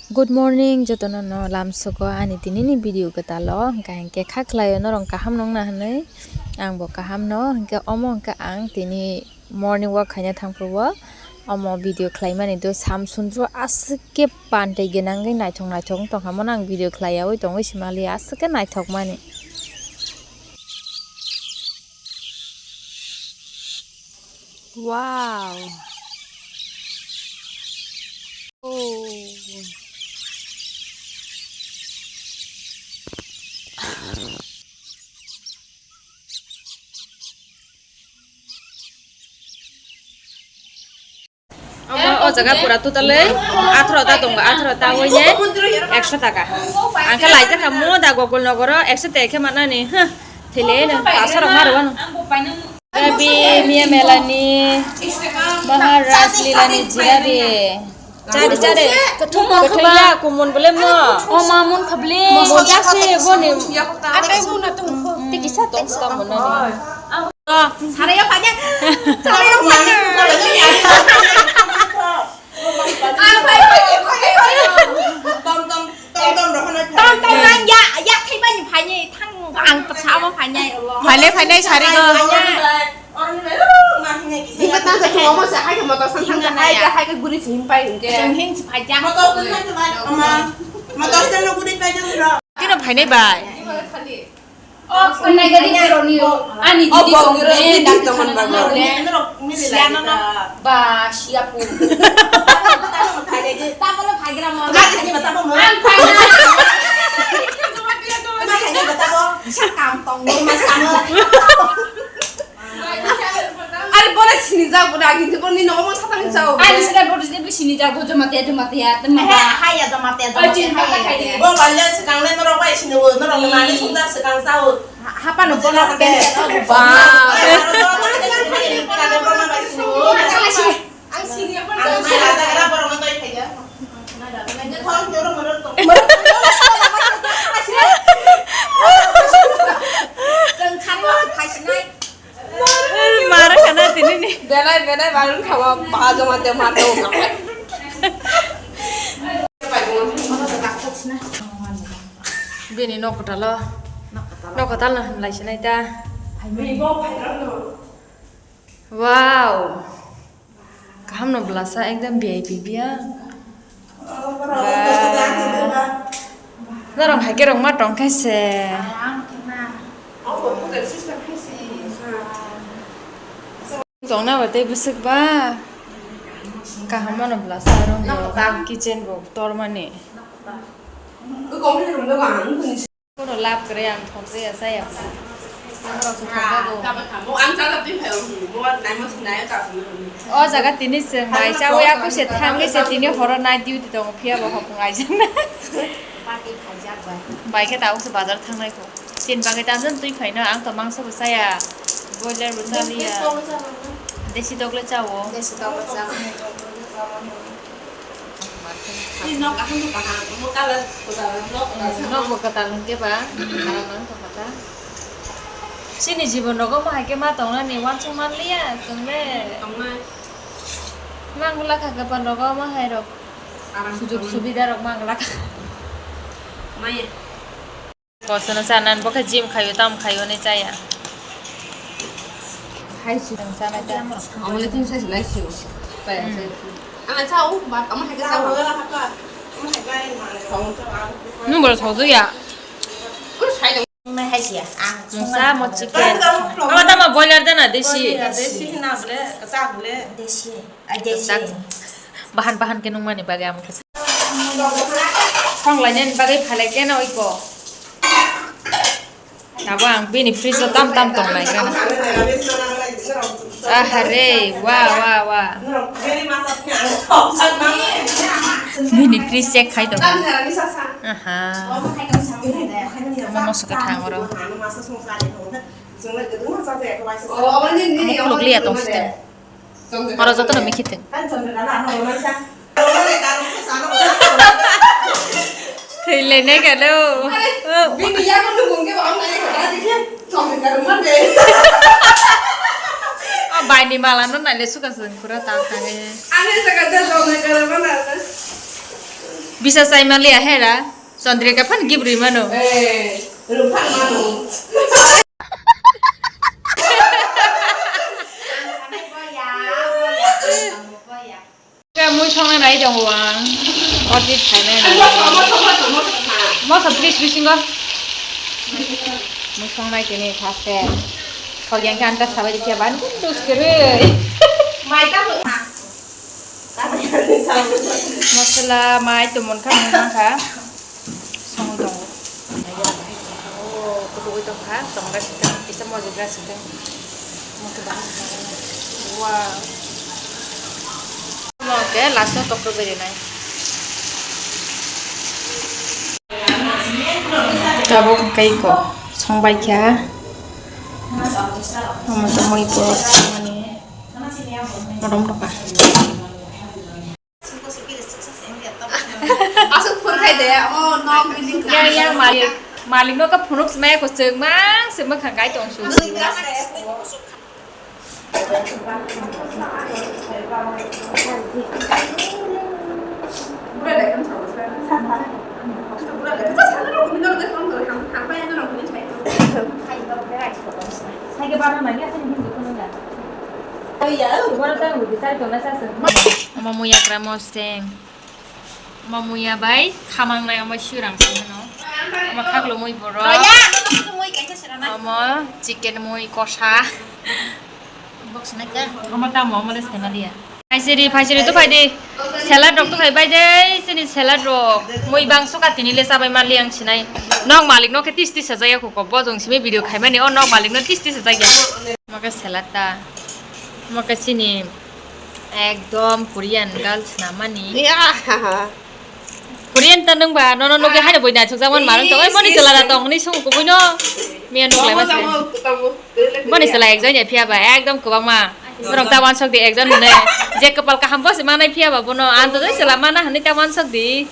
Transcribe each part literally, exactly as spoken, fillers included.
Good morning, jotono no lamsoko ani tini ni video kwtal o, hwnkhe hwnkhe kha khlai o norok kaham nong na hinwi, ang bo kaham no, hwnkhe omo hwnkhe ang tini morning walk khaina thangphuru o, omo video khlai mani do samsundro aswk khe pantai gwnangwi naithok naithok wng tongkha, mono ang video khlai yaui tongwi se mali aswk khe naithok mani. Wow. Oh. Omo, o jaga pura totally atharo ta tongo, atharo ta oine ekso taka. Ang khe laijak kha mo da Gokul Nogoro ekso taka khe manani, huh, thele no, pasarok ma rwano. Rabi, Miya Melani, Maharaj Lilani, Jirabi. Chari, chari. Kuthum kuthum ya, kumun bole mo. O ma mun khabli. Mo jasi boni. Ate buna tung. Tiki sa tong sa mo na ni. Saraya panya. Saraya panya. Tom tom tom tom rohana. Tom tom nang ya, ya thai bani phani thang ang sama phani. Phani phani sari go. Iba tang sa chuma mo sa hai ka motor san tang sa hai ka hai ka guri sim pai hingke. Sing hing si phajak. Motor san tang sa ama. Motor san lo guri pai jang ro. Tino phainai bai. O phainai gari garo ni o. Ani didi tong le, didi tong le. Siya na na. Ba siya pu. Tamo lo phagira mo. Ang phaina. Kam tong mo mas kamo. Are bora sini ja bora agi tu bora ni nomo satang jao. Ani sini bora sini sini ja bo joma te joma te ya te ma. Hai ya joma te joma te. Bo banja sekang le norok bai sini wo norok mani sunda sekang sao. Hapa no bora ke. Ba. Ang sini apa? Ang mai raja era borok no toi khaija. Mar khana tini ni. Belai belai barun khawa ba joma te mar do. Bini nok kotalo. Nok kotalo hinlai sinai ta. Wow. Kaham no bwlasa ekdam V I P biya. Ba. Norok hai khe rok ma tong khe se. Tong na ba tei bwswk ba. Kaham no bwlasa rok ni kitchen bo tor mani. Kono lab kwrwi ang thok jaya chaya. Ang rok se thok jago. Ang chala twi phai, mo naima sinai ta. O jaga tini chwng nai chawi aku se thangwi se tini horo night duty tongo phiya bo hokong aijak na. Party phaijak bai. Bai khe tabuk se bazar thangnai kho. Tin bagwi ta jani twi phaino ang to mangsa bo chaya. Boiler bo chaliya. Desi tok le chawo. Desi tok le chawo. Ni nok aham no kaham, omo colour kwtal, nok kwtal. Nok bo kwtal hwnkhe ba, kaham wng tongkha ta. Chini jibon rogo mo hai khe ma tongnani uansuk manliya chwng le. Tongnai. Mangwlakha kwpan rogo mo hai rok. Aram sujug tongmani. Subida rok mangwlakha. Maya. Kosono chanan bo khe gym khaio, tamo khaio hinwi chaya. Hai si. Chwng chanai ta. Amole tin sai nai si. Chaya, chaya. Ang chao, ba, amo hai ka chao. Nung boro sojak ya. Ang sai dong. Nung sa mo chicken. Amo tamo boiler da na desi. Desi hina bole, kachak bole. Desi. Bahan bahan khe nungmani bagwi ang khe. Khonglainani bagwi phalai khe no iko. Abo ang bini fridge o tam tam tonglai khe. Ahare, wa, wa, wa. Bini fridge check khai tongo. Aha. Omo moso kwthang oro. Omo khuluk liya tong sitwng. Oro jotono mikhi tong. Thwi le ne galo. Bini yago nung mungke ba ang nai kata dikhe. Chong kar mande. O bai ni mala no nai le suka sung pura ta thang e. Ani saka de chong kar mana. Bisa sai manliya hera, Chandrika phan gift rwi mano. Eh, rwphang mano. Khe mui songna nai tongo ang. Ordi phainai. Moso, moso, moso, moso, moso. Moso, please, bisingo. Mui songnai tini first-e. Khogyan khe anta sabai khe ban dus kwrwi. Mai ta. Masala mai tumon kha mui mankha. Songwi tongo. Oh, kubui tongkha, tongra sikang, kisa mojibra sikang. Wow. Omo khe last o tokro berinai. Tabuk hwnkhe iko songbai kha. Omo tongmani borok songmani. Motom tongkha. Aswk phurkhai de, o nok building. Yang, yang malik, malik no ka phunuk smai ko chwng mang se mwkhang kai tong su. Omo muya kra mosteng. Omo muya bai khamang nai omo sirang sano. Omo khaklo mui borok. Omo chicken mui kosa. Omo tamo omo le sena liya. Phaisiri, phaisiri to phaidi. Salad rok to phai bai de, sini salad rok. Mui bangso ka tini le chabai mali ang sinai. Nok malik nok ke tis tis sajaya ko ko. Bojong simi video khaimani o nok malik no tis tis sajaya. Maka salad ta. Maka sini ekdom Korean girls namani. Ya. Korean ta nung ba, nono nugi haino boi naithok jak man marung tong. Oi, boni chwla da tong hwnwi sung kubui no. Miya nuk lai ma se. Boni chwla ekjon ya phiya ba, ekdom kwbangma. Norok ta wansok di ekjon hwnwi. Je kwpal kaham bo se manai phiya ba bono. Ang to chwla mana hwnwi ta wansok di.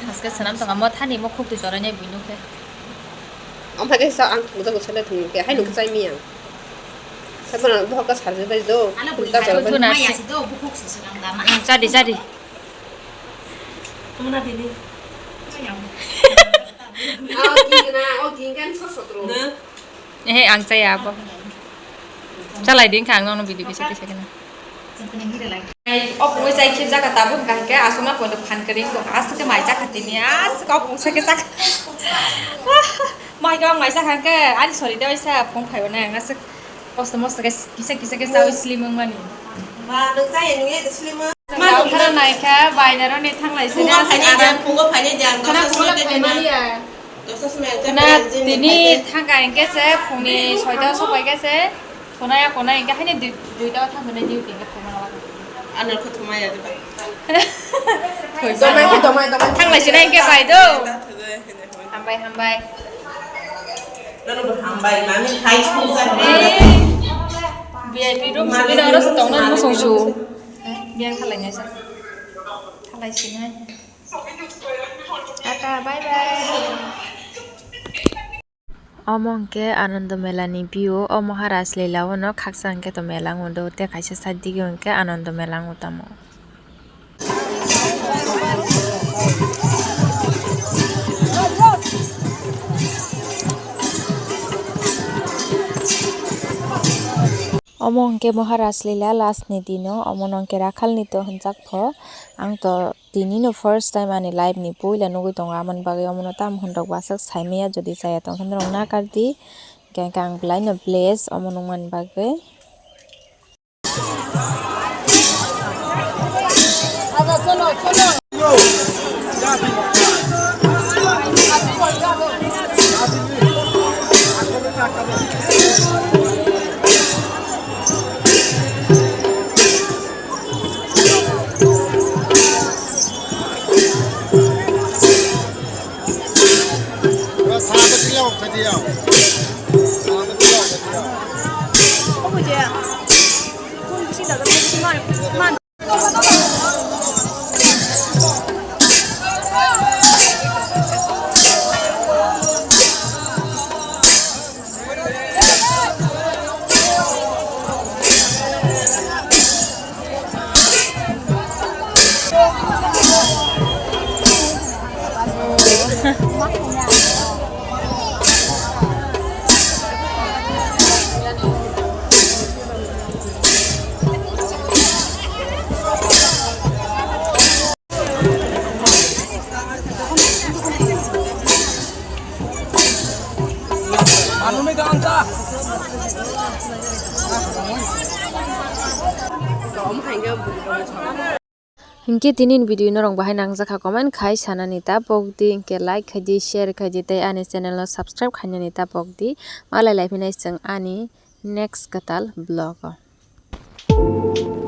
Haske swnam tong amo thani mo khuk twi choroi nai bui nuk khe. Omo khe sa ang thung jago sele thung khe hai nuk chai mi ang. Sabana bohok ka sarje bai do. Thung ta choroi bai. Thuna si. Chadi, chadi. Thuna dini. O king na, o king kan so sotro. Eh, ang chaya abo. Chalai din kha ang nono video kisa kisa kena. O pungwi chai khibjak ka tabuk hwnkha hwnkhe aswkma poito phan kwrwi wngkha aswk khe mai chakha tini aswk o pungsa khe chakha. Mai khe mai chakha hwnkhe ani sori de waisa phung phaibo nai ang aswk kosto mosto khe kisa kisa khe chawi slim wngmani. Ma nwng chaya nungya de slim wng. Ma nung khara nai kha baidaro ni thanglai sini aswk aram. Phungo phainai jang, phungo phainai jang, dosa sumai tei mani ya. Na tini thangka hingke se phungni soita sopai ke se khonaya khonai hingke haini dui duita o thangkha nai duty hingke khonai. Ano kho thumaya diba. Domai kho domai domai. Thanglai sinai hingke bai do. Hambai hambai. Nono bo hambai mami hai sung sa. V I P room sini aro se tongna mo song su. Biang thalai nai sa. Thalai sinai. Tata, bye bye. Omo hwnkhe Anando Mela ni view, o Maharaj Lila o no khaksa hwnkhe to mela wng do, tei kaisa side dige hwnkhe Anando Mela wng tamo. Omo hwnkhe Maharaj Lila last ni dino, omo no hwnkhe Rakhal ni to hwnjak pho, ang to Tini no first time ani life ni puila nugui tongo, amoni bagwi omono tamo hwnrok bwswk saimaya, jodi chaya tongkhe norok nakardi, hwnkhe ang belai no bless omo nukmani bagwi. Hinkhe tini video norok bahai nangjakha, comment khai sanani ta pokdi, hinkhe like khaidi, share khaidi tei ani channel no subscribe khainani ta pokdi. Malai laiphinai chwng ani next kwtal vlog o.